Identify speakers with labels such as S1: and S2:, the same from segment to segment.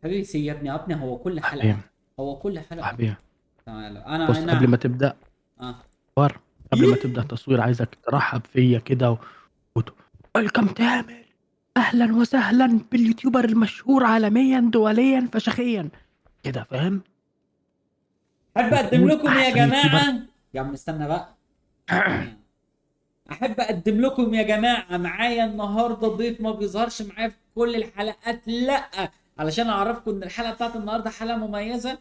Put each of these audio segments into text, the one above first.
S1: حبيبي سي يا ابني، يا ابني هو كل
S2: صاحبي.
S1: حلقة، هو كل حلقة.
S2: صاحبي.
S1: تعالى انا
S2: بص
S1: انا
S2: قبل ما تبدا
S1: اه
S2: ور قبل ما تبدا تصوير عايزك ترحب فيا كده welcome تامر، اهلا وسهلا بال YouTuber المشهور عالميا دوليا فشخيا كده، فاهم؟
S1: احب اقدم
S2: وتقول
S1: لكم يا
S2: احسن
S1: جماعة.
S2: YouTuber.
S1: يا عم استنى بقى. احب اقدم لكم يا جماعة، معايا النهارده ضيف ما بيظهرش معايا في كل الحلقات، لا علشان اعرفكم ان الحلقة بتاعت النهارده حلقة مميزة.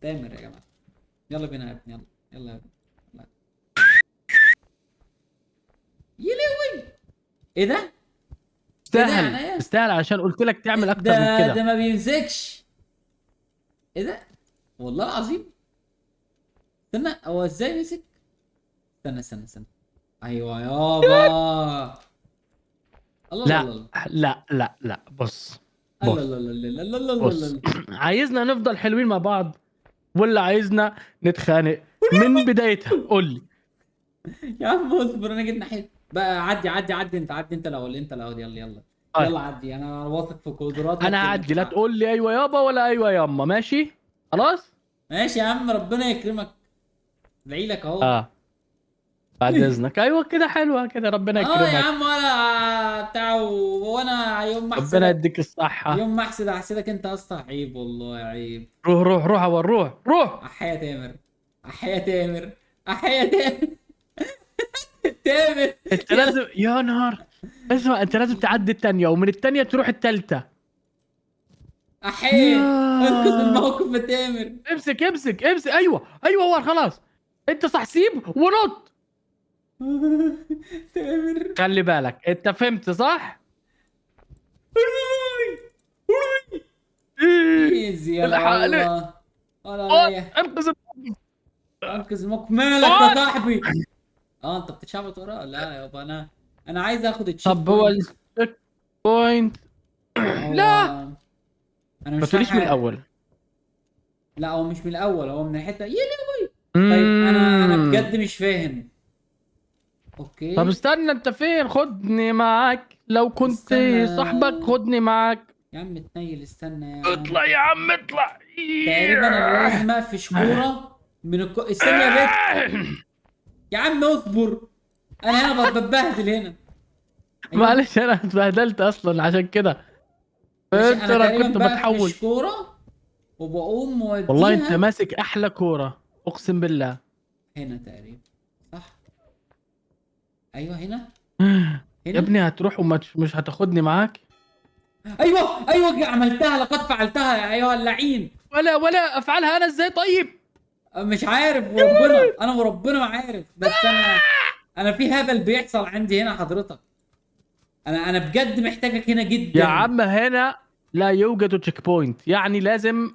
S1: تامر يا جماعة، يلا بينا يا ابني، يلا يلا يا ابني، يلا. يلوي ايه ده؟
S2: تستاهل
S1: إيه ده؟
S2: تستاهل عشان قلت لك تعمل اكتر
S1: ده
S2: من كده.
S1: ده ما بيمسكش. ايه ده؟ والله العظيم. استنى، هو ازاي مسك؟ استنى استنى استنى. ايوه يابا. الله
S2: لا
S1: الله
S2: لا لا لا، بص
S1: الله
S2: بص
S1: الله الله الله الله
S2: بص.
S1: الله.
S2: عايزنا نفضل حلوين مع بعض ولا عايزنا نتخانق من بدايتها؟ قول لي
S1: يا عم اصبر، انا جيت ناحية بقى. عدي عدي عدي انت، عدي انت الاول، انت الاول، يلا يلا.
S2: طيب.
S1: يلا عدي، انا واثق في قدراتك.
S2: انا هعدي، لا تقول لي ايوه يابا ولا ايوه ياما، ماشي؟ خلاص
S1: ماشي يا عم، ربنا يكرمك، ادعي لك اهو.
S2: بعد اذنك. ايوه كده، حلوة كده، ربنا
S1: يا
S2: يكرمك.
S1: عم ولا بتاع، وانا يوم ما
S2: ربنا
S1: احسدك،
S2: يديك الصحة.
S1: يوم ما احسد احسدك انت يا اسطى، عيب والله عيب.
S2: روح روح روح يا روح روح.
S1: احيا تامر، احيا تامر، احيا تامر. تامر
S2: انت لازم، يا نهار اسمع، انت لازم تعدي الثانية ومن الثانية تروح الثالثة.
S1: احيا، انقذ الموقف يا تامر.
S2: امسك امسك امسك. ايوه ايوه، هو خلاص انت صح، سيب ونط.
S1: تامر
S2: خلي بالك، انت فهمت صح؟
S1: easy يا الله. ولا
S2: انقذ
S1: انقذ الموقف. مالك يا صاحبي؟ انت بتتشعبط وراه؟ لا يابا، انا عايز اخد ال check.
S2: طب هو ال checkpoint؟ لا
S1: انا مش
S2: ما تقوليش من الاول.
S1: لا هو مش من الاول، هو من الحتة. يا لهوي. طيب انا بجد مش فاهم. okay
S2: طب استنى، انت فين؟ خدني معاك، لو كنت
S1: استنى.
S2: صاحبك خدني معاك
S1: يا عم. اتنيل، استنى يا عم.
S2: اطلع يا عم اطلع.
S1: تقريبا انا لازم اقفش كورة من استنى يا بت يا عم اصبر، انا هنا بتبهدل هنا. أيوة.
S2: معلش انا اتبهدلت اصلا عشان كده.
S1: انا
S2: كنت بتحول
S1: كورة وبقوم موديها.
S2: والله انت ماسك احلى كورة اقسم بالله.
S1: هنا تقريبا صح؟ ايوه هنا. هنا
S2: يا ابني هتروح ومش هتاخدني معاك؟
S1: ايوه ايوه عملتها، لقد فعلتها يا ايها اللعين.
S2: ولا افعلها انا ازاي طيب؟
S1: مش عارف وربنا، انا وربنا ما عارف، بس انا في هبل بيحصل عندي هنا حضرتك. انا بجد محتاجك هنا جدا
S2: يا عم. هنا لا يوجد checkpoint، يعني لازم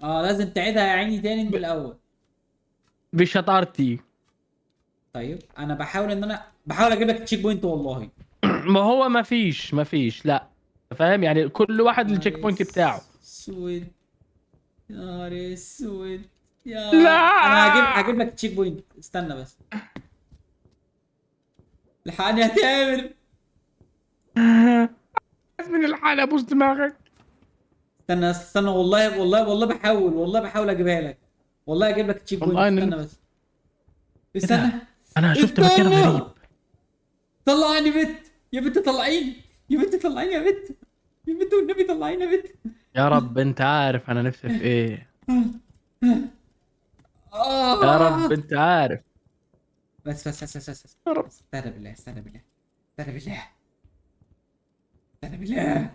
S1: لازم تعيدها يا عيني تاني من الاول
S2: بشطارتي.
S1: طيب انا بحاول ان انا بحاول اجيب لك checkpoint والله.
S2: ما هو ما فيش، لا فاهم يعني، كل واحد ال checkpoint بتاعه.
S1: اسود يا نهار اسود يا
S2: لا.
S1: انا هجيب لك checkpoint، استنى بس. الحقني يا تامر.
S2: من الحالة ابوس دماغك.
S1: استنى استنى، والله والله والله بحاول، والله بحاول اجيبها لك، والله اجيب لك checkpoint. استنى بس، استنى.
S2: انا شفت مكان غريب.
S1: طلعني بت يا بنت، طلعيني يا بنت، طلعيني يا بنت، يا بنت والنبي طلعيني يا بنت.
S2: يا رب انت عارف انا نفسي في ايه. يا رب انت عارف.
S1: بس بس بس بس بس
S2: يا رب.
S1: استنى بالله، استنى بالله، استنى بالله، استنى بالله.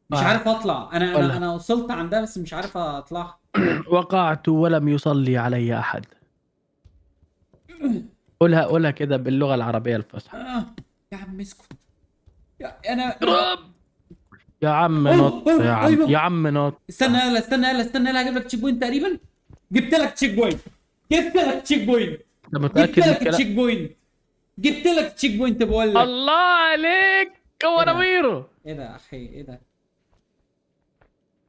S1: مش عارف اطلع. انا انا وصلت عندها بس مش عارف اطلع.
S2: وقعت ولم يصلي علي احد. قولها قولها كده باللغة العربية الفصحى.
S1: يا عم اسكت يا انا.
S2: يا عم نط يا عم. أيوة. يا عم نط.
S1: استنى يلا، استنى يلا، استنى يلا، هجيب لك checkpoint تقريبا. جبت لك checkpoint، جبت لك checkpoint.
S2: انت متاكد
S1: جبت لك checkpoint، جبت لك checkpoint بقول لك.
S2: الله عليك كوراميرو.
S1: ايه ده يا اخي؟ ايه ده؟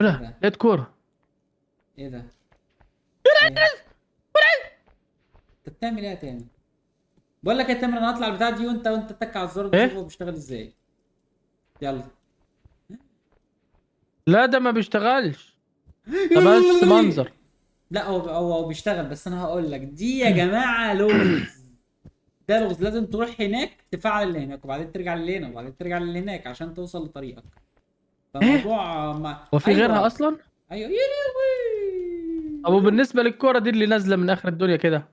S2: لا لقيت كورة.
S1: ايه ده؟ انت بتعمل ايه يا تامر؟ بقول لك يا تامر انا هطلع البتاع دي وانت تتك على الزرار ده، شوف هو بيشتغل ازاي. يلا.
S2: لا ده ما بيشتغلش، ده بس منظر.
S1: لا هو بيشتغل، بس انا هقول لك دي يا جماعة لغز. ده لغز، لازم تروح هناك تفعل اللي هناك، وبعدين ترجع للي هنا، وبعدين ترجع للي هناك عشان توصل لطريقك. فالموضوع ما...
S2: هو في
S1: أيوة.
S2: غيرها اصلا؟
S1: ايوه يا لهوي.
S2: طب وبالنسبة للكورة دي اللي نازله من اخر الدنيا كده؟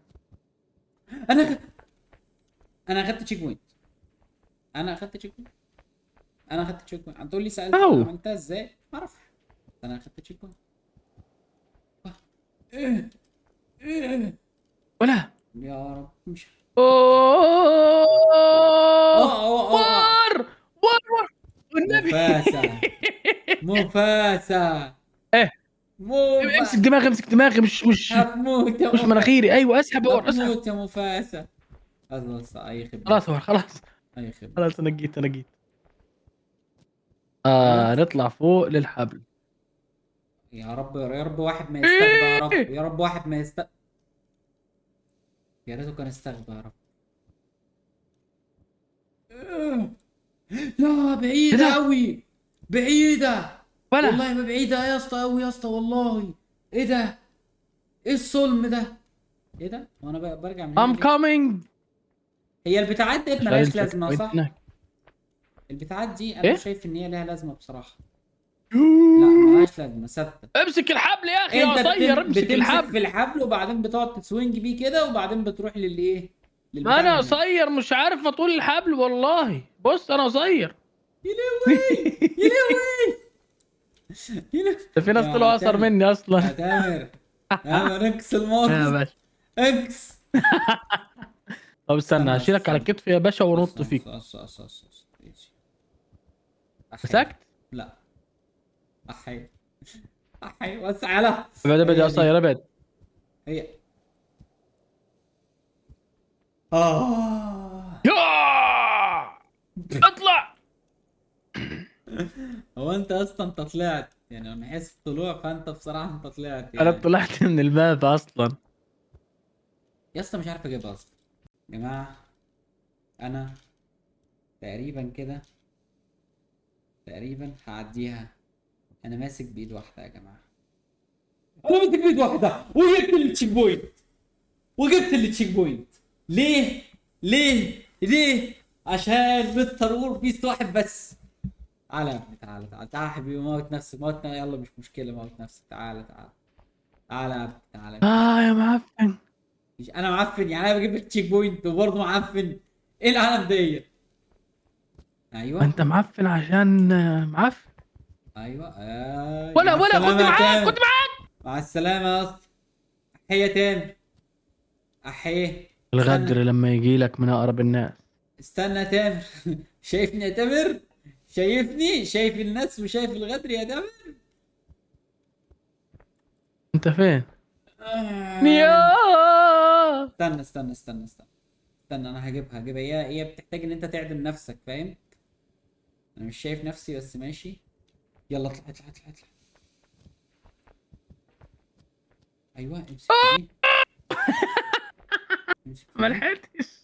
S1: انا اخدت checkpoint. انا اخدت checkpoint. انا اخدت checkpoint. هتقول لي سالت عملتها ازاي؟ ما اعرفش. انا اخدت checkpoint. ايه ايه
S2: ولا
S1: يا رب مش
S2: اوه
S1: اوه
S2: ور ور والنبي.
S1: مفاسة مفاسة.
S2: ايه امسك دماغي، امسك دماغي، مش مش
S1: هتموت يا
S2: مش مناخيري. ايوه اسحب ور، اسحب.
S1: هتموت يا مفاسة. خلاص اي خدمة،
S2: خلاص ور، خلاص
S1: اي خدمة،
S2: خلاص انا جيت، انا جيت. نطلع فوق للحبل.
S1: يا رب يا رب واحد ما يستغبى، يا رب يا رب واحد ما يستغبى. يا ريته كان استغبى يا رب. لا بعيدة قوي، بعيدة
S2: ولا
S1: والله ما بعيدة يا اسطى قوي يا اسطى والله. ايه ده؟ ايه الظلم ده؟ ايه ده؟ وانا برجع من
S2: I'm coming.
S1: هي البتاعات ديت مالهاش لازمة صح؟ البتاعات دي انا
S2: إيه؟
S1: شايف ان هي لها لازمة بصراحة. لا مالهاش لازمة ثابتة.
S2: امسك الحبل يا اخي يا قصير، امسك الحبل.
S1: في الحبل وبعدين بتقعد ت swing بيه كده، وبعدين بتروح للايه؟
S2: ما انا قصير مش عارف اطول الحبل والله. بص انا قصير.
S1: يا لهوي يا لهوي.
S2: ده في ناس طلعوا اقصر مني اصلا.
S1: يا تامر يا اكس الموقف
S2: يا باشا
S1: اكس.
S2: طب استنى هشيلك على كتفي يا باشا ونط فيك. مسكت؟
S1: لا احي احي وسع على
S2: ابعد ابعد يا قصير ابعد.
S1: هي
S2: يا اطلع.
S1: هو انت اصلا انت طلعت يعني من حيث الطلوع، فانت بصراحة انت طلعت يعني.
S2: انا طلعت من الباب اصلا
S1: يا اسطى، مش عارف اجيبها اصلا. يا جماعة انا تقريبا كده تقريبا هعديها. انا ماسك بايد واحدة يا جماعة، انا ماسك بايد واحدة وجبت ال checkpoint، وجبت ال checkpoint. ليه ليه ليه؟ عشان مستر وور بيست واحد بس. تعالى يا ابني، تعالى تعالى تعالى يا حبيبي، موت نفسك موت، يلا مش مشكلة موت نفسك. تعالى تعالى تعالى يا ابني تعالى.
S2: يا معفن.
S1: انا معفن يعني؟ انا بجيب ال checkpoint وبرضه معفن. ايه العالم دي؟ ايوه
S2: انت معفن عشان معفن.
S1: ايوه
S2: ولا ولا كنت معاك، كنت معاك.
S1: مع السلامة يا اسطى. احيه تاني، احيه.
S2: الغدر لما يجي لك من اقرب الناس.
S1: استنى يا تامر. شايفني يا تامر؟ شايفني؟ شايف الناس وشايف الغدر يا تامر؟
S2: انت فين؟ يا
S1: استنى استنى استنى استنى استنى، انا هجيبها هجيبها. هي بتحتاج ان انت تعدم نفسك فاهم؟ انا مش شايف نفسي بس ماشي. يلا اطلع اطلع اطلع اطلع. ايوه امسك دي.
S2: ما لحقتش.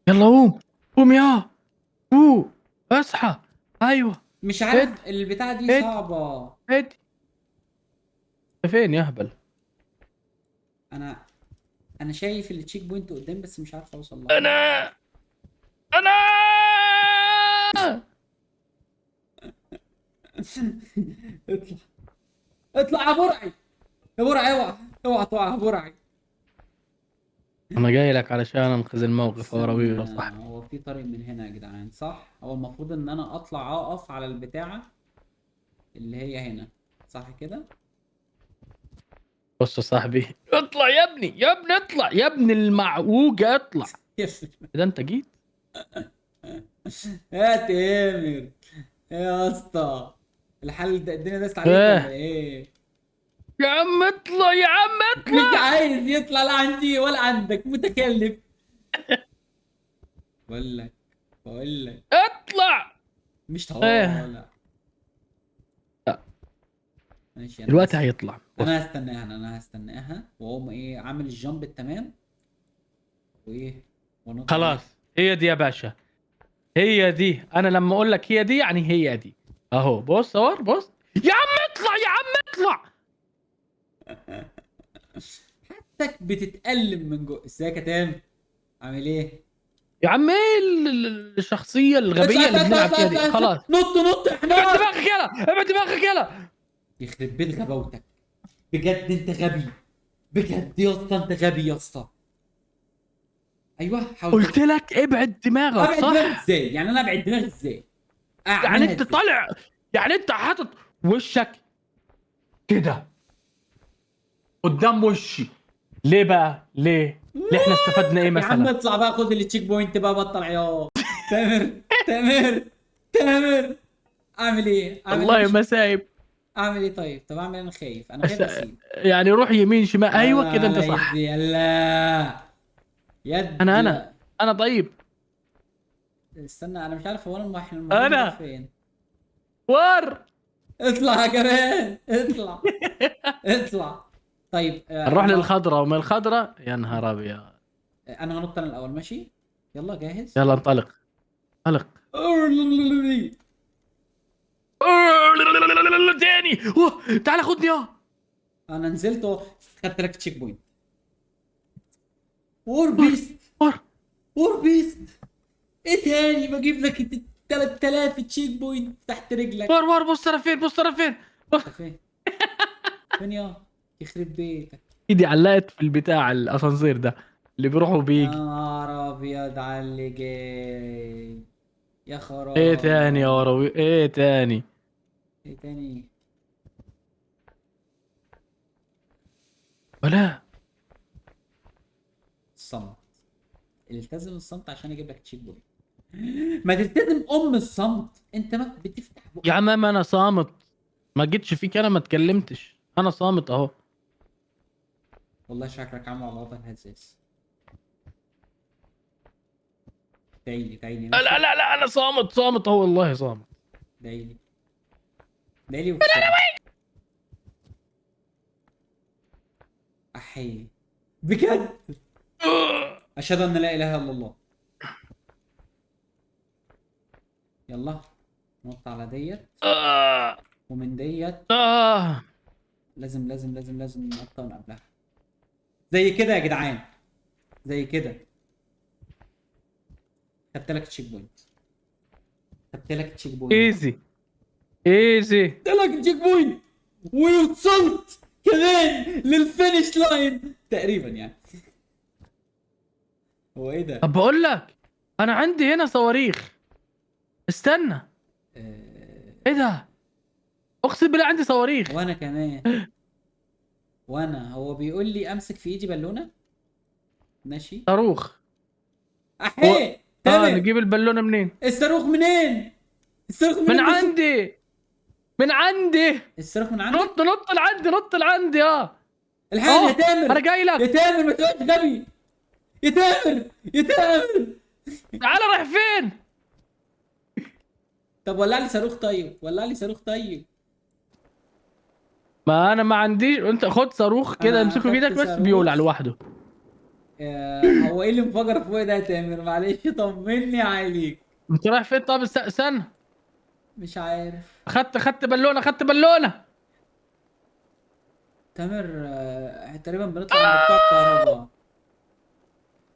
S2: يلا قوم قوم يا قوم اصحى. ايوه
S1: مش عارف البتاعه دي صعبة.
S2: ادي فين يا اهبل؟
S1: انا شايف ال checkpoint قدام بس مش عارف اوصل لها.
S2: انا
S1: اطلع اطلع يا برعي يا برعي، اوعى اوعى تقع يا برعي.
S2: انا جاي لك علشان انقذ الموقف يا ربيع يا صاحبي.
S1: هو في طريق من هنا يا جدعان صح؟ هو المفروض ان انا اطلع اقف على البتاعه اللي هي هنا صح كده؟
S2: بص يا صاحبي اطلع يا ابني، يا ابني اطلع يا ابن المعوجه اطلع. ده انت جيت
S1: يا تامر يا اسطى. الحل ده الدنيا داست عليك ولا ايه؟
S2: يا عم اطلع يا عم اطلع.
S1: مش عايز يطلع لا عندي ولا عندك، متكلف. بقول لك بقول لك
S2: اطلع.
S1: مش طالع. لا ماشي
S2: دلوقتي هيطلع.
S1: انا هستناها، انا هستناها واقوم ايه عامل ال jump التمام وايه ونط.
S2: خلاص هي دي يا باشا، هي دي. انا لما اقول لك هي دي يعني هي دي. اهو بص، صور، بص يا عم، اطلع يا عم اطلع.
S1: حتك بتتألم من جوه. ازيك يا تامر؟ عامل ايه؟
S2: يا عم ايه الشخصية الغبية اللي بنلعب فيها دي؟ خلاص
S1: نط نط يا حمار.
S2: ابعد دماغك يلا، ابعد دماغك يلا.
S1: يخرب بيت غباوتك بجد، انت غبي بجد يا اسطى، انت غبي يا اسطى. ايوه حاول.
S2: قلت لك ابعد دماغك.
S1: ابعد
S2: صح؟
S1: دماغي ازاي؟ يعني انا ابعد دماغي ازاي؟
S2: يعني انت طالع، يعني انت حاطط وشك كده قدام وشي ليه بقى؟ ليه؟ ليه احنا استفدنا ايه مثلا؟
S1: يا عم اطلع بقى، خد ال checkpoint بقى، بطل عياط. تامر تامر تامر، اعمل ايه؟
S2: والله ما سايب.
S1: اعمل ايه طيب؟ طب اعمل ايه؟ انا خايف، انا خايف اسيب.
S2: يعني روح يمين شمال. ايوه كده انت صح.
S1: يلا يد.
S2: انا طيب.
S1: استنى، انا مش عارف هو انا احنا
S2: انا
S1: فين؟
S2: ور
S1: اطلع يا كمان، اطلع اطلع. طيب
S2: نروح للخضراء، ومن الخضراء يا نهار ابيض.
S1: انا هنط انا الاول، ماشي؟ يلا جاهز؟
S2: يلا انطلق انطلق. تاني تعال خدني.
S1: انا نزلت، خدت لك checkpoint. War Beast، War Beast. ايه تاني؟ بجيب لك 3000 checkpoint تحت رجلك.
S2: ور ور، بص انا فين، بص انا فين،
S1: فين فين يا يخرب بيتك.
S2: ايدي علقت في البتاع الاسانسير ده اللي بيروح وبيجي.
S1: يا نهار ابيض على اللي جاي يا خراب.
S2: ايه تاني يا وراوي؟ ايه تاني؟
S1: ايه تاني؟
S2: ولا
S1: الصمت. التزم الصمت عشان اجيب لك checkpoint. ما تلتزم ام الصمت، انت ما بتفتح بقك.
S2: يا عم ما انا صامت، ما جيتش فيك، انا ما اتكلمتش، انا صامت اهو.
S1: والله شكلك عامل على وضع الهزاز. دعيلي دعيلي.
S2: لا لا لا انا صامت، صامت اهو والله صامت.
S1: دعيلي دعيلي. احي بجد. اشهد ان لا اله الا الله. يلا نط على ديت ومن ديت. لازم لازم لازم لازم ننط من قبلها زي كده يا جدعان، زي كده. خدت لك checkpoint، خدت لك checkpoint.
S2: easy easy.
S1: خدت لك checkpoint ووصلت كمان لل finish line تقريبا يعني. هو ايه ده؟
S2: طب بقول لك انا عندي هنا صواريخ. استنى. ايه ده؟ اقسم بالله عندي صواريخ.
S1: وانا كمان. وانا هو بيقول لي امسك في ايدي بالونه. ماشي.
S2: صاروخ.
S1: احي تمام.
S2: نجيب البالونة منين؟
S1: الصاروخ منين؟ الصاروخ منين؟
S2: من عندي، من عندي
S1: الصاروخ من عندك.
S2: نط نط لعندي، نط لعندي.
S1: الحقني يا تامر،
S2: انا جاي لك
S1: يا تامر، ما تبقاش غبي يا تامر، يا تامر
S2: تعالى. رايح فين؟
S1: طب ولع لي صاروخ طيب، ولع لي صاروخ طيب.
S2: ما انا ما عنديش. انت خد صاروخ كده امسكه في ايدك بس بيولع لوحده.
S1: هو ايه اللي انفجر فوق ده يا تامر؟ معلش طمني عليك.
S2: انت رايح فين؟ طب استنى.
S1: مش عارف.
S2: خدت بالونه، خدت بالونه.
S1: تامر تقريبا بنطلع من بتاع الكهرباء.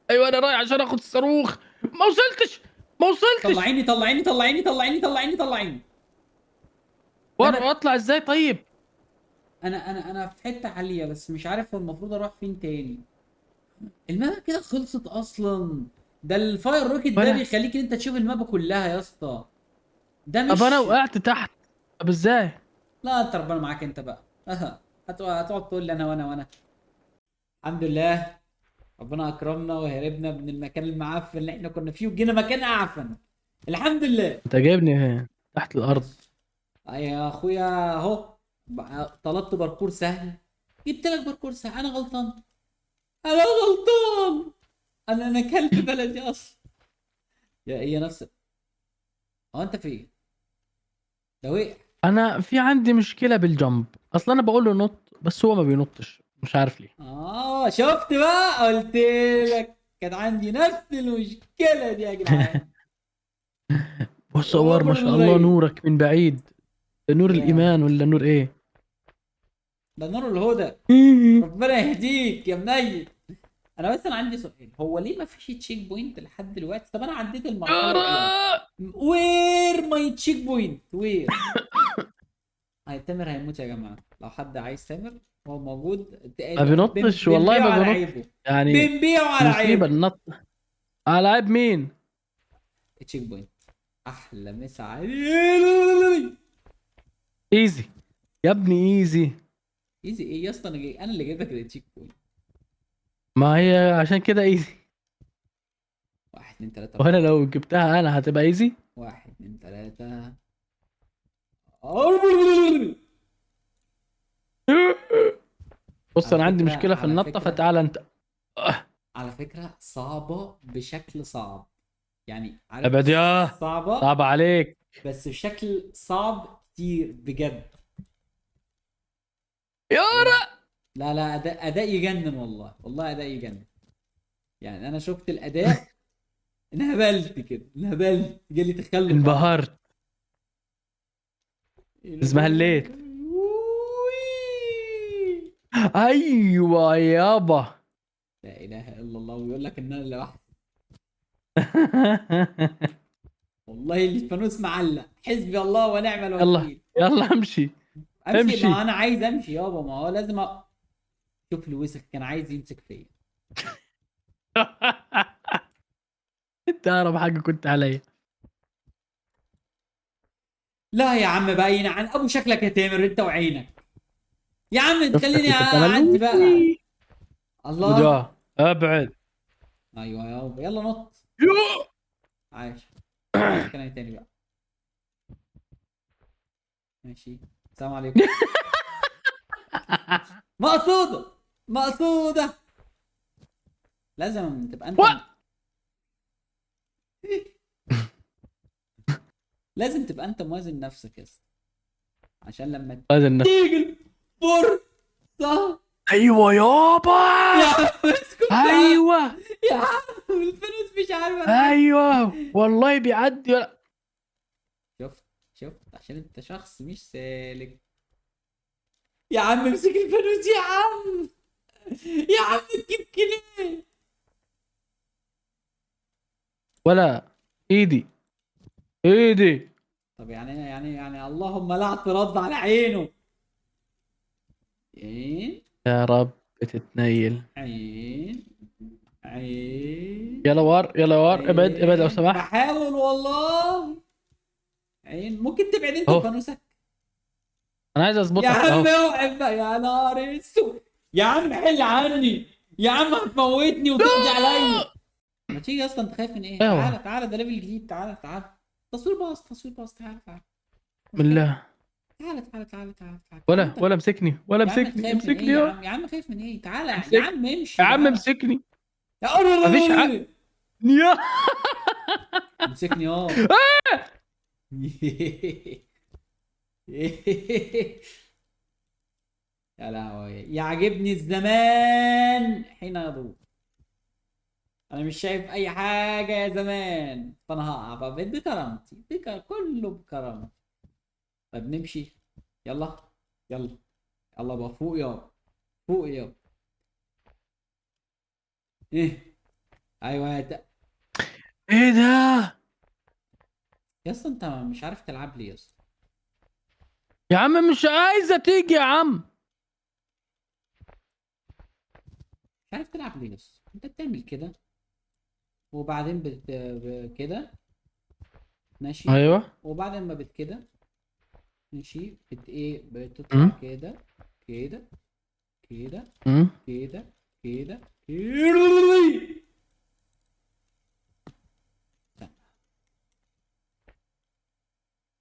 S2: ايوه انا رايح عشان اخد الصاروخ. ما وصلتش، ما وصلتش.
S1: طلعيني طلعيني طلعيني طلعيني طلعيني طلعيني.
S2: اطلع ازاي طيب؟
S1: انا في حتة عالية بس مش عارف هو المفروض اروح فين تاني. ال map كده خلصت اصلا. ده ال fire rocket ده بيخليك انت تشوف ال map كلها يا اسطى. ده مش.
S2: طب انا وقعت تحت، طب ازاي؟
S1: لا انت ربنا معاك انت بقى. هتقعد تقول لي انا وانا وانا. الحمد لله ربنا اكرمنا وهربنا من المكان المعفن اللي احنا كنا فيه وجينا مكان اعفن. الحمد لله.
S2: انت جايبني تحت الارض
S1: يا اخويا اهو. طلبت باركور سهل، جبت لك باركور سهل. انا غلطان، انا غلطان، انا كلب بلدي اصلا. يا ايه نفس. هو انت فين؟ ده وقع.
S2: انا في عندي مشكلة بال jump اصلا، انا بقول له نط بس هو ما بينطش، مش عارف ليه.
S1: شفت بقى؟ قلت لك كانت عندي نفس المشكلة دي يا جدعان.
S2: بص اور ما شاء الله نورك من بعيد. ده نور
S1: يا.
S2: الايمان ولا نور ايه؟
S1: ده نور الهدى. ربنا يهديك يا منيل. انا بس انا عندي سؤال، هو ليه ما فيش checkpoint لحد دلوقتي؟ طب انا عديت المرحلة الاولى، where my checkpoint where؟ هاي تامر هيموت يا جماعة، لو حد عايز تامر هو موجود.
S2: ما بينطش والله، ما
S1: بنبيعه على
S2: بينط
S1: عيبه،
S2: يعني.
S1: بنبيعه على
S2: مصيبة
S1: عيبه.
S2: النط على عيب مين؟
S1: checkpoint احلى مسا عليه.
S2: easy يا ابني، easy.
S1: easy ايه يا اسطى؟ انا انا اللي جايب لك ال checkpoint.
S2: ما هي عشان كده easy.
S1: 1 2 3
S2: وانا لو جبتها انا هتبقى easy.
S1: 1 2 3.
S2: بص
S1: على
S2: انا عندي
S1: فكرة،
S2: مشكلة في
S1: على
S2: النطه،
S1: فكرة،
S2: فتعالى انت.
S1: على فكرة صعبة بشكل صعب، يعني عارف
S2: ابعد يا
S1: صعبة
S2: صعب عليك.
S1: بس بشكل صعب كتير بجد.
S2: يا
S1: لا لا، اداء يجنن والله، والله اداء يجنن. يعني انا شفت الاداء انهبلت كده، انهبلت، جالي تخلف عقلي.
S2: انبهرت، ازمهليت. ايوه يابا.
S1: لا اله الا الله. ويقول لك ان انا لوحدي. والله الفانوس معلق، حسبي الله ونعم
S2: يلا
S1: الوكيل.
S2: يلا امشي
S1: امشي،
S2: امشي.
S1: ما انا عايز امشي يابا، ما هو لازم شوف الوسخ كان عايز يمسك فيا.
S2: انت اقرب حاجة كنت عليا.
S1: لا يا عم باين عن ابو شكلك يا تامر انت وعينك يا عم،
S2: شفتك
S1: تخليني
S2: كنت بتعمل
S1: اعدي بقى. الله
S2: وده ابعد.
S1: ايوه يابا، يلا نط. عايش كلام تاني بقى. ماشي، السلام عليكم. مقصودة مقصودة، لازم تبقى انت لازم تبقى انت موازن نفسك يا اسطى، عشان لما
S2: وازن نفسك
S1: تيجي الفرصة.
S2: ايوه يابا.
S1: يا عم اسكت.
S2: ايوه
S1: يا عم الفلوس مش عارف.
S2: ايوه والله بيعدي ولا.
S1: شفت شفت، عشان انت شخص مش سالك يا عم. امسك الفلوس يا عم، يا عم تجيب كليه
S2: ولا ايدي ايدي.
S1: طب يعني يعني يعني اللهم لا اعتراض على عينه. عين
S2: يا رب تتنيل.
S1: عين عين.
S2: يلا ور، يلا ور، ابعد ابعد لو سمحت.
S1: بحاول والله. عين، ممكن تبعد انت وفانوسك.
S2: انا عايز اظبطك
S1: يا عم. اوقف بقى يا نهار اسود يا عم، حل عني يا عم، هتموتني وتقضي عليا. ما تيجي اصلا، انت خايف من ايه؟ تعالى تعالى، ده level جديد، تعالى تعالى، تصوير باص، تصوير باص، تعالى تعالى.
S2: بالله
S1: تعالى تعالى تعالى تعالى تعالى.
S2: ولا ولا امسكني، ولا امسكني، امسكني
S1: يا عم، يا عم خايف من ايه؟ تعالى يا عم امشي
S2: يا عم، امسكني
S1: يا
S2: مفيش حق. يا
S1: امسكني. اه يا لهوي، يعجبني الزمان حين يدور. انا مش شايف اي حاجة يا زمان، فانا هقع بقى بكرامتي، كله بكرامتي. طيب نمشي، يلا يلا يلا بقى، فوق يا فوق يا ايه. ايوه
S2: ايه ده
S1: يا اسطى؟ انت مش عارف تلعب ليه يا اسطى؟
S2: يا عم مش عايزه تيجي يا عم.
S1: مش عارف تلعب ليه يا اسطى؟ انت بتعمل كده وبعدين كده ماشي.
S2: ايوه،
S1: وبعدين ما بت كده ماشي، بت ايه، بتطلع كده كده كده كده كده كده.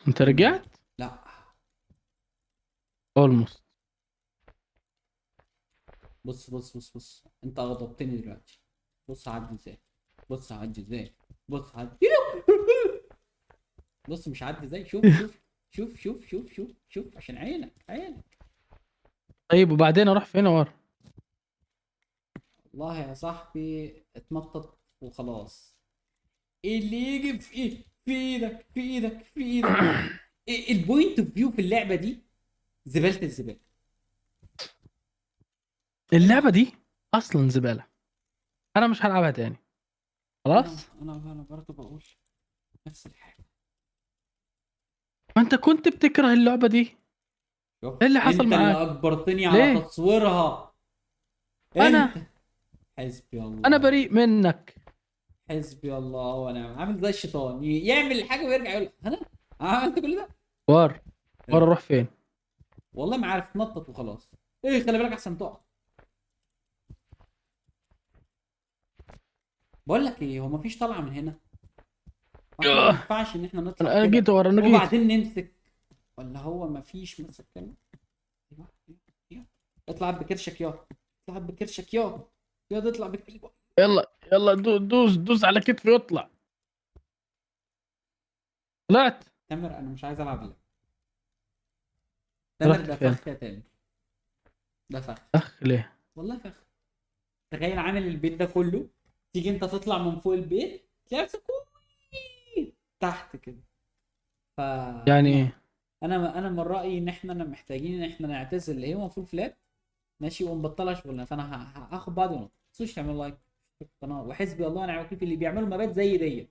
S2: انت رجعت؟
S1: لا
S2: almost.
S1: بص بص بص بص، انت غضبتني دلوقتي. بص عدي ازاي، بص عدي ازاي، بص عدي، بص مش عدي ازاي. شوف شوف شوف شوف شوف شوف شوف، عشان عينك عينك.
S2: طيب وبعدين اروح فين ورا؟
S1: والله يا صاحبي اتنطط وخلاص. اللي يجي في ايه، في ايدك، في ايدك، في ايدك. ال point of view في اللعبة دي زبالة الزبالة.
S2: اللعبة دي اصلا زبالة، انا مش هلعبها تاني خلاص.
S1: انا برضه بقول نفس الحاجة.
S2: ما انت كنت بتكره اللعبة دي، ايه اللي حصل
S1: انت
S2: معاك؟
S1: اللي اجبرتني على
S2: ليه؟
S1: تصويرها.
S2: انا
S1: انت حسبي الله،
S2: انا بريء منك.
S1: حسبي الله ونعم. عامل زي الشيطان يعمل حاجة ويرجع يقول انا عملت كل ده.
S2: ور ور اروح فين؟
S1: والله ما عارف، تنطط وخلاص. ايه خلي بالك احسن تقع. بقول لك ايه، هو مفيش طلعه من هنا؟ ما ينفعش ان احنا نطلع
S2: انا
S1: كده
S2: جيت ورا، انا جيت
S1: وبعدين نمسك، ولا هو مفيش مسك كده؟ ايوه ايوه اطلع بكرشك يا، اطلع بكرشك يا، يا اطلع بكرشك.
S2: يلا يلا دوس دوس على كتفي واطلع. طلعت.
S1: تامر انا مش عايز العب اللعبة. تامر ده فخ يا تامر، ده فخ.
S2: فخ ليه؟
S1: والله فخ. تخيل عامل البيت ده كله، تيجي انت تطلع من فوق البيت تلاقي نفسك تحت كده. ف
S2: يعني ايه؟
S1: انا من رايي ان احنا محتاجين ان احنا نعتزل اللي هي المفروض flat ماشي ونبطلها شغلنا. فانا هاخد بعضي ونط. ما تنسوش تعملوا like في القناة، وحسبي الله ونعم الوكيل في اللي بيعملوا مبات زي دي.